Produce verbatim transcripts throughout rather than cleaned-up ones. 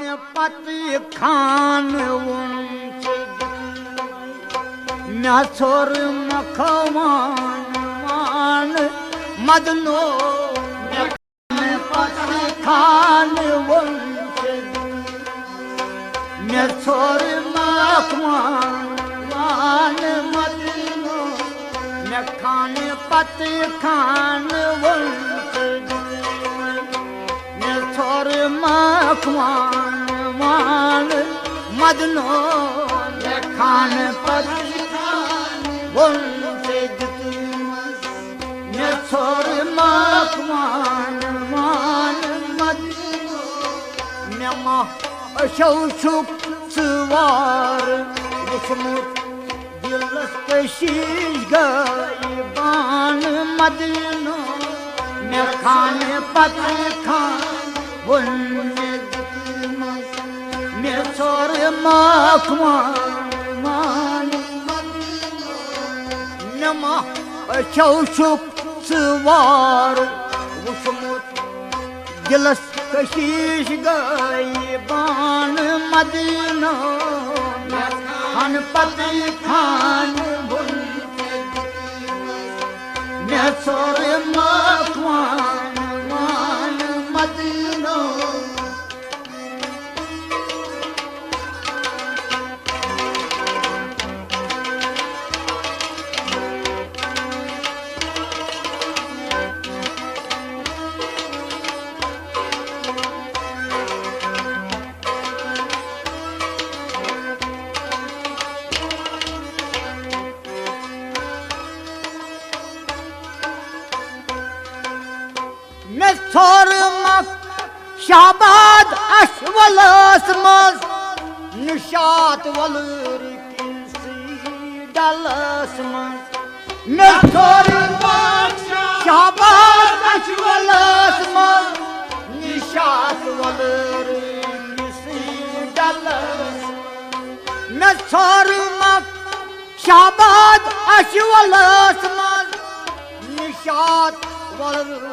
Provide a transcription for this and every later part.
پتہٕ خان ووٚن ژےٚ دیُت۔ مےٚ ژھوٚر مکھوان وان مدنو۔ مےٚ پتہٕ خان ووٚن ژےٚ دیُت۔ مےٚ ژھوٚر مکھوان وان مدنو۔ مےٚ خان پتہٕ خان ووٚن ژےٚ دیُت۔ مےٚ ژھوٚر مکھوان وان مدنو۔ مےٚ خان پتہٕ ووٚن ژےٚ دیُتمس۔ مےٚ ژھوٚر مکھوان وان مدنو۔ مےٚ ما أچھو چھُکھ ژٕ وار وُچھمُت۔ دِلس کشیش گٔے بان مدینو۔ مےٚ خانہٕ پتہٕ خان ووٚن مےٚ دیُتمس۔ مےٚ ژھوٚر مکھوان وان مدینو۔ مےٚ ما أچھو چھُکھ ژٕ وار وُچھمُت۔ دِلس کشیش گٔے بان مدینو۔ مےٚ خان پتہٕ خان ووٚن۔ مےٚ ژھوٚر مکھوان وان مدینو۔ مےٚ ژھوٚر مکھ شہباد اچھولس منٛز، نشاط وۄلُر کِنۍ سٕے ڈلس منٛز۔ مےٚ ژھوٚر مکھ شہباد اچھولس منٛز، نشاط وۄلُر کِنۍ سٕے ڈلس منٛز۔ مےٚ ژھوٚر مکھ شہباد اچھولس منٛز، نشاط وۄلُر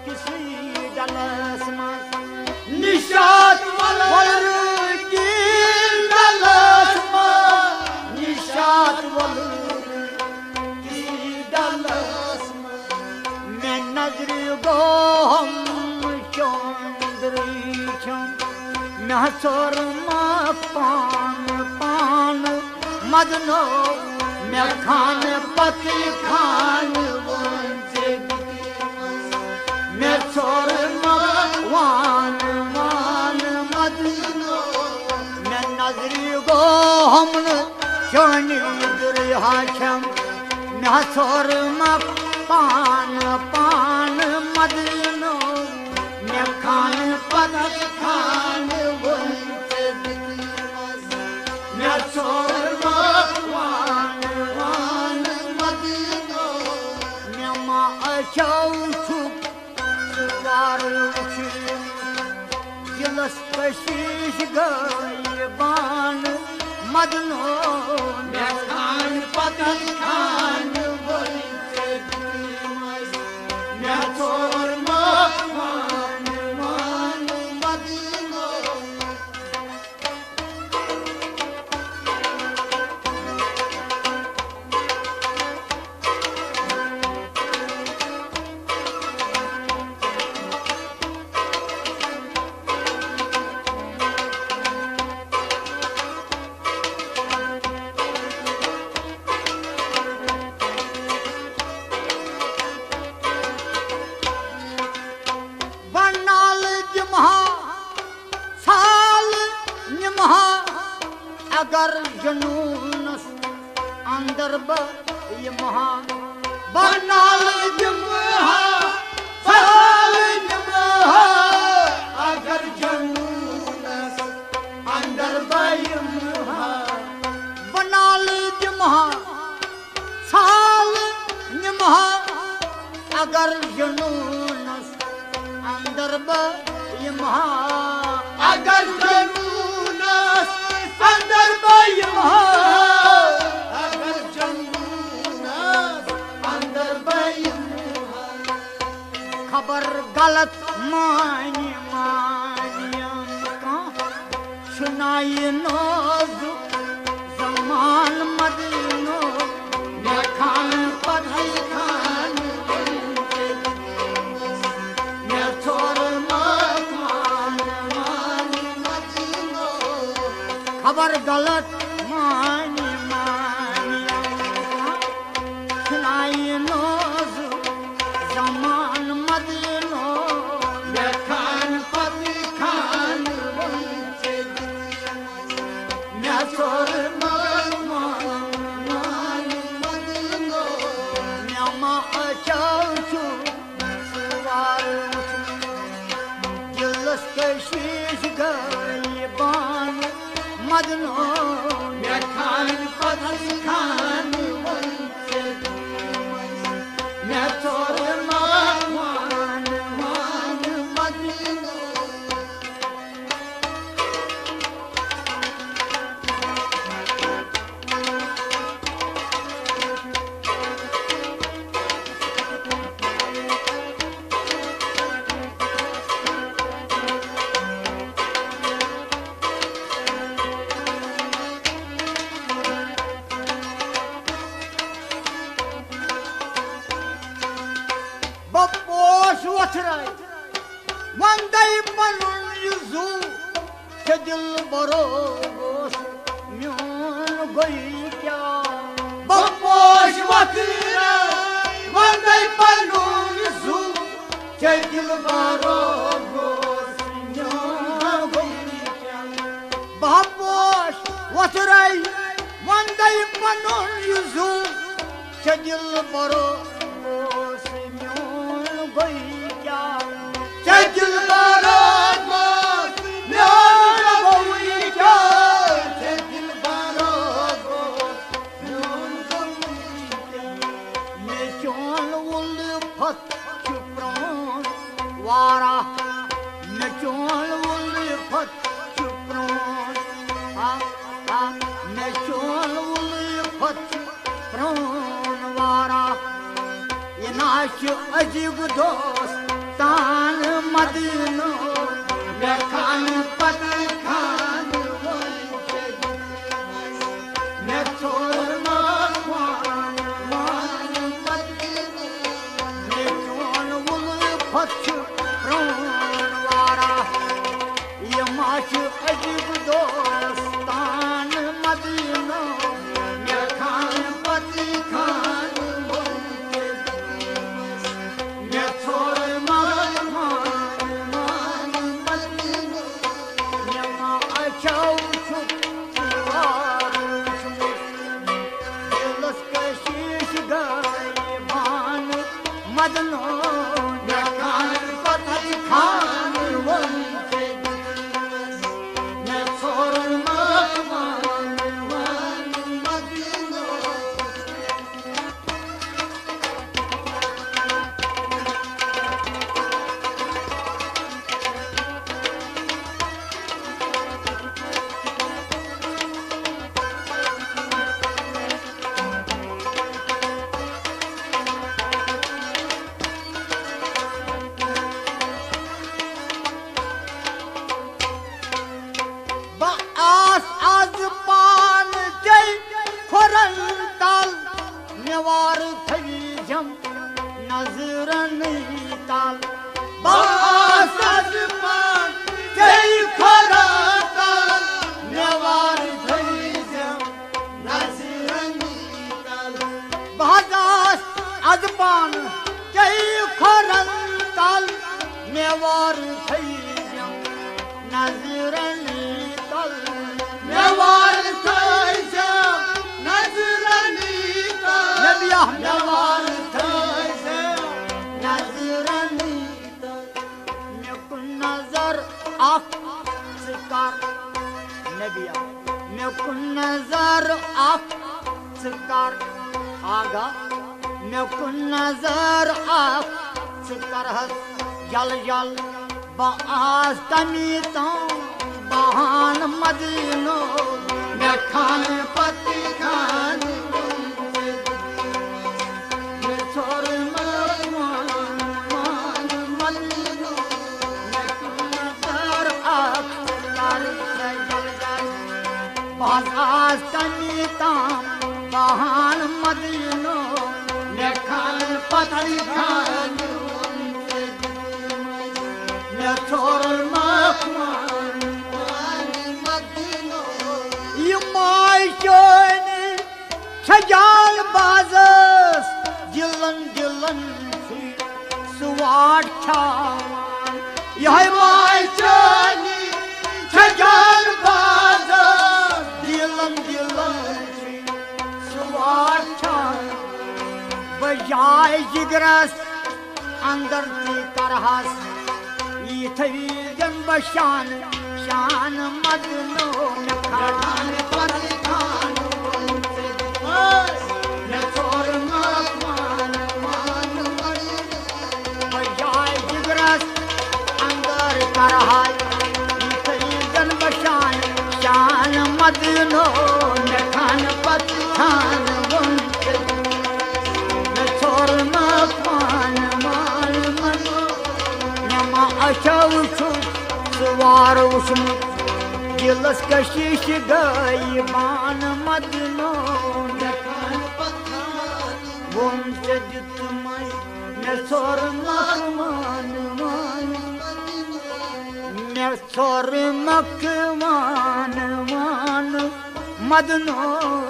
کِسٕے ڈلس منٛز۔ نشاط وۄلُر کِس ڈلس منٛز، نشاط وۄلُر کِسٕے ڈلس منٛز۔ مےٚ نظرِ گوٚو ہم چون درٕے چھم۔ مےٚ ژھوٚر مکھ پان پان مدنو۔ مےٚ خان پتہٕ خان ووٚن ژےٚ دیُتمس۔ مےٚ ژھوٚر مکھ وان وان مدنو۔ مےٚ نظرِ گوٚو ہم نہٕ چٲنی درٕے ہا چھم۔ مےٚ ژھوٚر مکھ پان پان مدنو۔ مےٚ خان پتہٕ خان ووٚن ژےٚ دیُتمس۔ مےٚ ژھوٚر مکھ وان وان مدنو۔ مےٚ ما أچھو چھُکھ ژٕ وار وُچھمُت۔ دِلس کشیش گٔے بان مدنو۔ مےٚ خان پتہٕ خان ووٚن ژےٚ دیُتمس۔ مےٚ ژھوٚر مکھ وان وان مدنو۔ بنال دِمہا، سال نِمہا، اگر جنونس اندر بہٕ یِمہٕ ہا۔ بنال دِمہٕ ہا، سال نِمہٕ ہا، اگر جنونس اندر بہٕ یِمہٕ ہا۔ بنال دِمہٕ ہا، سال نِمہٕ ہا، اگر جنونس اندر بہٕ یِمہٕ ہا۔ اگر جنونس اندر بہٕ یِمہٕ ہا۔ اگر جنونس اندر بہٕ یِمہٕ ہا۔ خبر غلط مانی مانیم کانٛہہ۔ چھُنہ یہِ نازُک زمان مدینُک، مےٚ خان پتہٕ خان۔ مےٚ ژوٚر مکان مان مدینُک، خبر غلط مانی مانی۔ چھُنہ یہِ نازُک زمان مدینُک، مےٚ خان پتہٕ خان ووٚن ژےٚ۔ مےٚ ژوٚر مکان مان مدینُک، مےٚ ما اچھو چھُ سوار وُچھمُت۔ دِلس کشیش گٔے بان مدنو، مےٚ خان پتہٕ خان ووٚن ژےٚ۔ مےٚ ژوٚر مکان مان مدینُک۔ بہٕ پوش وۄتھرے، وندے پنُن یہِ زُو، ژےٚ دِلبرو گوٚژھ میون گوٚیی کیٛاہ؟ بہٕ پوش وۄتھرے، وندے پنُن یہِ زُو، ژےٚ دِلبرو گوٚژھ میون گوٚیی کیٛاہ؟ بہٕ پوش وۄتھرے، وندے پنُن یہِ زُو، ژےٚ دِلبرو گوٚژھ میون گوٚیی کیٛاہ؟ ژےٚ دِلبرو گوٚژھ میون گوٚیی کیٛاہ؟ ژےٚ دِلبرو گوٚژھ میون گوٚیی کیٛاہ؟ مےٚ چون اُلفت چھُ پرٛون واراہ، مےٚ چون اُلفت چھُ پرٛون۔ آ، آ، مےٚ چون اُلفت چھُ پرٛون واراہ۔ یہِ نہ چھُ عجیٖب دوستان مدینُک، مےٚ خان پتہٕ خان ووٚن ژےٚ۔ مےٚ ژوٚر مکان مان مدینُک، مےٚ چون اُلفت چھُ پرٛون واراہ۔ یہِ ما چھُ عجیٖب دوستان مدینُک، مےٚ خان پتہٕ خان ووٚن ژےٚ۔ مےٚ ژوٚر مکان مان مدینُک، مےٚ ما اچھو چھُ سوار وُچھمُت۔ دِلس کشیش گٔے بان مدنو، مےٚ خان پتہٕ خان ووٚن ژےٚ۔ مےٚ ژوٚر مکان مان مدینُک۔ بہٕ آس از پانہٕ ژے کھۄرن تل، مےٚ وارٕ تھٲوِزٮ۪م نظرن تل۔ بہٕ آس از پانہٕ ژے کھۄرن تل، مےٚ وارٕ تھٲوِزٮ۪م نظرن تل۔ بہٕ حظ آس از پانہٕ ژے کھۄرن تل، مےٚ وارٕ تھٲوِزٮ۪م نظرن تل۔ مےٚ وارٕ تھٲوزٮ۪م نظرن تل۔ نبیا، مےٚ وارٕ تھٲوزٮ۪م نظرن تل۔ مےٚ کُن نظر اکھ ژٕ کر، نبیا، مےٚ کُن نظر اکھ ژٕ کر، آگاہ، مےٚ کُن نظر اکھ ژٕ کر حظ، یل یل بہٕ آس تمی تام بہان مدینو۔ مےٚ خان پتہٕ خان ووٚن ژےٚ۔ مےٚ ژوٚر مکان مان مدینو۔ مےٚ کُن نظر اکھ ژٕ کر، یل از آز کمی تام بہان مدینو، مےٚ کھان پتہٕ کھان مےٚ ژھوٚر مکھمان۔ یہِ ماے چٲنۍ چھےٚ جان بازس، دِلن دِلن چھُے سُہ واٹ کھیاوان۔ یِہوٚے ماے چٲنی چھےٚ جان بازس، دِلن دِلن چھُے سُہ واٹ کھیاوان۔ بہٕ جاے جگرس اندر تہِ کرہس یِتھے زن بہٕ شان، شان مدنو مےٚ کھان پتہٕ کھان۔ مےٚ ژوٚر مکھمان، مان مدنو۔ بہٕ جاے جگرس اندر کرہس یِتھے زن بہٕ شان، شان مدنو مےٚ کھان پتہٕ کھان ووٚن۔ مےٚ ژھوٚر مکھمان، مان مدنو۔ مےٚ ما اچھو چھُ سُہ وار وُچھمُت، دِلس کشش گٔے بان مدنو۔ مےٚ کھان پتہٕ کھان ووٚن ژےٚ دیُتمَے مےٚ ژھوٚر مکھمان، مان مدنو۔ مےٚ ژھوٚر مکھمان، مان مدنو۔